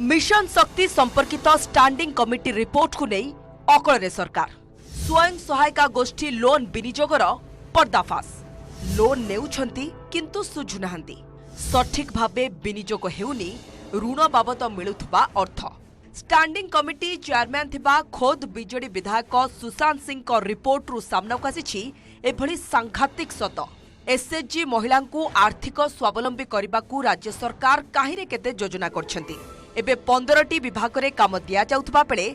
Mission ଶକ୍ତି ସମ୍ପର୍କିତ standing committee ରିପୋର୍ଟକୁ ନେଇ ଅକଳରେ ସରକାର। ସ୍ୱୟଂ ସହାୟିକା ଗୋଷ୍ଠୀ ଲୋନ୍ ବିନିଯୋଗର ପର୍ଦ୍ଦାଫାଶ। ଲୋନ୍ ନେଉଛନ୍ତି କିନ୍ତୁ ସୁଝୁନାହାନ୍ତି। ସଠିକ୍ ଭାବେ ବିନିଯୋଗ ହେଉନି ଋଣ ବାବଦ ମିଳୁଥିବା ଅର୍ଥ। ଷ୍ଟାଣ୍ଡିଂ କମିଟି ଚେୟାରମ୍ୟାନ୍ ଥିବା ଖୋଦ୍ ବିଜେଡି ବିଧାୟକ ସୁଶାନ୍ତ ସିଂଙ୍କ ରିପୋର୍ଟରୁ ସାମ୍ନାକୁ ଆସିଛି ଏଭଳି ସାଂଘାତିକ ସତ। ଏସ୍ଏଚ୍ଜି ମହିଳାଙ୍କୁ ଆର୍ଥିକ ସ୍ୱାବଲମ୍ବୀ କରିବାକୁ ରାଜ୍ୟ ସରକାର କାହିଁରେ କେତେ ଯୋଜନା କରିଛନ୍ତି। ଏବେ 15ଟି ବିଭାଗରେ କାମ ଦିଆଯାଉଥିବା ବେଳେ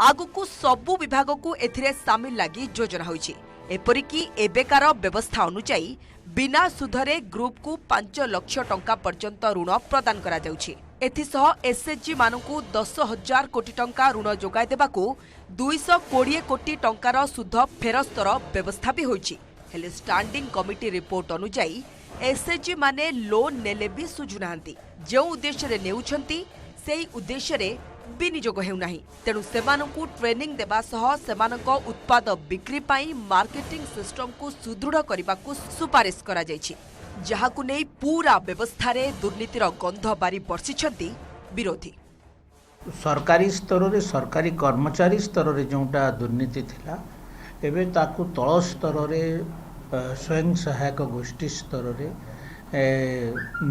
ଆଗକୁ ସବୁ ବିଭାଗକୁ ଏଥିରେ ସାମିଲ ଲାଗି ଯୋଜନା ହୋଇଛି। ଏପରିକି ଏବେକାର ବ୍ୟବସ୍ଥା ଅନୁଯାୟୀ ବିନା ସୁଧରେ ଗ୍ରୁପକୁ 5 ଲକ୍ଷ ଟଙ୍କା ପର୍ଯ୍ୟନ୍ତ ଋଣ ପ୍ରଦାନ କରାଯାଉଛି। ଏଥିସହ ଏସ୍ଏଚ୍ଜି ମାନଙ୍କୁ 10,000 କୋଟି ଟଙ୍କା ଋଣ ଯୋଗାଇ ଦେବାକୁ 220 କୋଟି ଟଙ୍କାର ସୁଧ ଫେରସ୍ତର ବ୍ୟବସ୍ଥା ବି ହୋଇଛି। ହେଲେ ଷ୍ଟାଣ୍ଡିଂ କମିଟି ରିପୋର୍ଟ ଅନୁଯାୟୀ ଏସ୍ଏଚ୍ଜି ମାନେ ଲୋନ୍ ନେଲେ ବି ସୁଝୁନାହାନ୍ତି। ଯେଉଁ ଉଦ୍ଦେଶ୍ୟରେ ନେଉଛନ୍ତି, ସେହି ଉଦ୍ଦେଶ୍ୟରେ ବିନିଯୋଗ ହେଉନାହିଁ। ତେଣୁ ସେମାନଙ୍କୁ ଟ୍ରେନିଂ ଦେବା ସହ ସେମାନଙ୍କ ଉତ୍ପାଦ ବିକ୍ରି ପାଇଁ ମାର୍କେଟିଂ ସିଷ୍ଟମକୁ ସୁଦୃଢ଼ କରିବାକୁ ସୁପାରିଶ କରାଯାଇଛି, ଯାହାକୁ ନେଇ ପୁରା ବ୍ୟବସ୍ଥାରେ ଦୁର୍ନୀତିର ଗନ୍ଧ ବାରି ବର୍ଷିଛନ୍ତି ବିରୋଧୀ। ସରକାରୀ ସ୍ତରରେ, ସରକାରୀ କର୍ମଚାରୀ ସ୍ତରରେ ଯେଉଁଟା ଦୁର୍ନୀତି ଥିଲା, ଏବେ ତାକୁ ତଳ ସ୍ତରରେ ସ୍ୱୟଂ ସହାୟକ ଗୋଷ୍ଠୀ ସ୍ତରରେ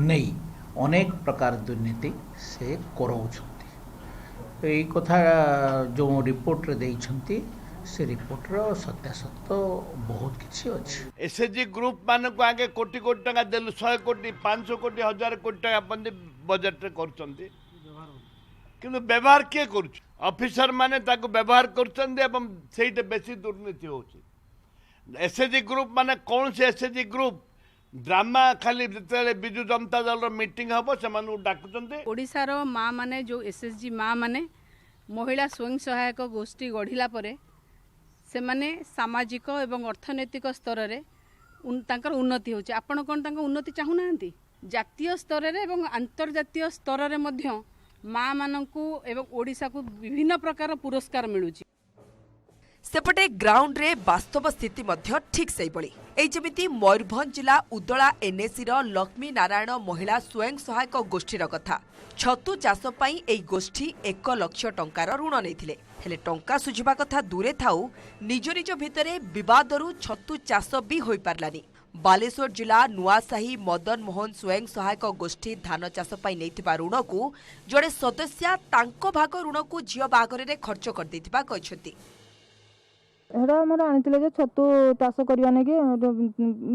ନେଇ ଅନେକ ପ୍ରକାର ଦୁର୍ନୀତି ସେ କରାଉଛନ୍ତି। ଏଇ କଥା ଯେଉଁ ରିପୋର୍ଟରେ ଦେଇଛନ୍ତି, ସେ ରିପୋର୍ଟର ସତ୍ୟାସତ୍ୟ ବହୁତ କିଛି ଅଛି। ଏସ୍ଏଚ୍ଜି ଗ୍ରୁପ୍ ମାନଙ୍କୁ ଆଗେ କୋଟି କୋଟି ଟଙ୍କା ଦେଲୁ। 100 କୋଟି, 500 କୋଟି, 1000 କୋଟି ଟଙ୍କା ପର୍ଯ୍ୟନ୍ତ ବଜେଟରେ କରୁଛନ୍ତି। କିନ୍ତୁ ବ୍ୟବହାର କିଏ କରୁଛି? ଅଫିସର ମାନେ ତାକୁ ବ୍ୟବହାର କରୁଛନ୍ତି ଏବଂ ସେଇଟା ବେଶୀ ଦୁର୍ନୀତି ହେଉଛି। ଏସ୍ଏଚ୍ଜି ଗ୍ରୁପ୍ ମାନେ କୌଣସି ଏସ୍ଏଚ୍ଜି ଗ୍ରୁପ୍ ଡ୍ରାମା ଖାଲି, ଯେତେବେଳେ ବିଜୁ ଜନତା ଦଳର ମିଟିଂ ହେବ, ସେମାନଙ୍କୁ ଡାକୁଛନ୍ତି। ଓଡ଼ିଶାର ମା ମାନେ, ଯେଉଁ ଏସ୍ଏଚ୍ଜି ମା ମାନେ ମହିଳା ସ୍ୱୟଂ ସହାୟକ ଗୋଷ୍ଠୀ ଗଢ଼ିଲା ପରେ ସେମାନେ ସାମାଜିକ ଏବଂ ଅର୍ଥନୈତିକ ସ୍ତରରେ ତାଙ୍କର ଉନ୍ନତି ହେଉଛି। ଆପଣ କ'ଣ ତାଙ୍କ ଉନ୍ନତି ଚାହୁଁନାହାନ୍ତି? ଜାତୀୟ ସ୍ତରରେ ଏବଂ ଆନ୍ତର୍ଜାତୀୟ ସ୍ତରରେ ମଧ୍ୟ ମା ମାନଙ୍କୁ ଏବଂ ଓଡ଼ିଶାକୁ ବିଭିନ୍ନ ପ୍ରକାର ପୁରସ୍କାର ମିଳୁଛି। ସେପଟେ ଗ୍ରାଉଣ୍ଡରେ ବାସ୍ତବ ସ୍ଥିତି ମଧ୍ୟ ଠିକ୍ ସେହିଭଳି। ଏଇ ଯେମିତି ମୟୂରଭଞ୍ଜ ଜିଲ୍ଲା ଉଦଳା ଏନ୍ଏସିର ଲକ୍ଷ୍ମୀ ନାରାୟଣ ମହିଳା ସ୍ୱୟଂ ସହାୟକ ଗୋଷ୍ଠୀର କଥା। ଛତୁ ଚାଷ ପାଇଁ ଏହି ଗୋଷ୍ଠୀ 1 ଲକ୍ଷ ଟଙ୍କାର ଋଣ ନେଇଥିଲେ। ହେଲେ ଟଙ୍କା ସୁଝିବା କଥା ଦୂରେ ଥାଉ, ନିଜ ନିଜ ଭିତରେ ବିବାଦରୁ ଛତୁ ଚାଷ ବି ହୋଇପାରିଲାନି। ବାଲେଶ୍ୱର ଜିଲ୍ଲା ନୂଆସାହି ମଦନ ମୋହନ ସ୍ୱୟଂ ସହାୟକ ଗୋଷ୍ଠୀ ଧାନ ଚାଷ ପାଇଁ ନେଇଥିବା ଋଣକୁ ଜଣେ ସଦସ୍ୟା ତାଙ୍କ ଭାଗ ଋଣକୁ ଝିଅ ବାହାଘରରେ ଖର୍ଚ୍ଚ କରିଦେଇଥିବା କହିଛନ୍ତି। ହେଟା ଆମର ଆଣିଥିଲେ ଯେ ଛତୁ ଚାଷ କରିବା ନାଗି।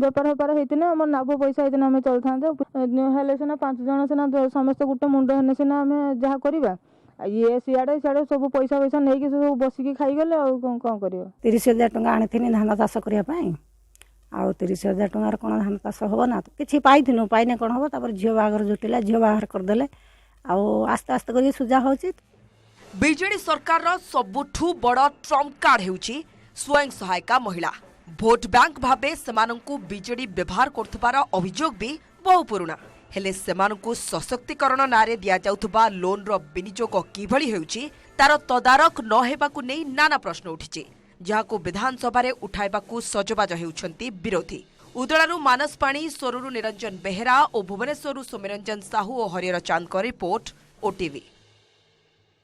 ବେପାର ଫେପାର ହେଇଥିଲେ ଆମର ଲାଭ ପଇସା ହେଇଥିଲେ ଆମେ ଚଳିଥାନ୍ତେ। ହେଲେ ସିନା ପାଞ୍ଚ ଜଣ ସିନା ସମସ୍ତେ ଗୋଟେ ମୁଣ୍ଡ ହେଲେ ସିନା ଆମେ ଯାହା କରିବା। ଆଉ ଇଏ ସିଆଡ଼େ ସିଆଡ଼େ ସବୁ ପଇସା ପଇସା ନେଇକି ସବୁ ବସିକି ଖାଇଗଲେ, ଆଉ କ'ଣ କ'ଣ କରିବ? 30,000 ଟଙ୍କା ଆଣିଥିଲି ଧାନ ଚାଷ କରିବା ପାଇଁ। ଆଉ 30,000 ଟଙ୍କାର କ'ଣ ଧାନ ଚାଷ ହେବ ନା? କିଛି ପାଇଥିନୁ, ପାଇନେ କ'ଣ ହେବ? ତାପରେ ଝିଅ ବାହାଘର ଜୁଟିଲା, ଝିଅ ବାହାଘର କରିଦେଲେ। ଆଉ ଆସ୍ତେ ଆସ୍ତେ କରିକି ସୁଝା ହେଉଛି। ବିଜେଡି ସରକାରର ସବୁଠୁ ବଡ଼ ଟ୍ରମ୍ପ କାର୍ଡ ହେଉଛି ସ୍ୱୟଂ ସହାୟିକା ମହିଳା। ଭୋଟ ବ୍ୟାଙ୍କ ଭାବେ ସେମାନଙ୍କୁ ବିଜେଡି ବ୍ୟବହାର କରୁଥିବାର ଅଭିଯୋଗ ବି ବହୁ ପୁରୁଣା। ହେଲେ ସେମାନଙ୍କୁ ସଶକ୍ତିକରଣ ନାଁରେ ଦିଆଯାଉଥିବା ଲୋନ୍ର ବିନିଯୋଗ କିଭଳି ହେଉଛି, ତାର ତଦାରଖ ନ ହେବାକୁ ନେଇ ନାନା ପ୍ରଶ୍ନ ଉଠିଛି, ଯାହାକୁ ବିଧାନସଭାରେ ଉଠାଇବାକୁ ସଜବାଜ ହେଉଛନ୍ତି ବିରୋଧୀ। ଉଦଳାରୁ ମାନସ ପାଣି, ସୋରରୁ ନିରଞ୍ଜନ ବେହେରା ଓ ଭୁବନେଶ୍ୱରରୁ ସୌମ୍ୟରଞ୍ଜନ ସାହୁ ଓ ହରିହର ଚାନ୍ଦଙ୍କ ରିପୋର୍ଟ, ଓଟିଭି।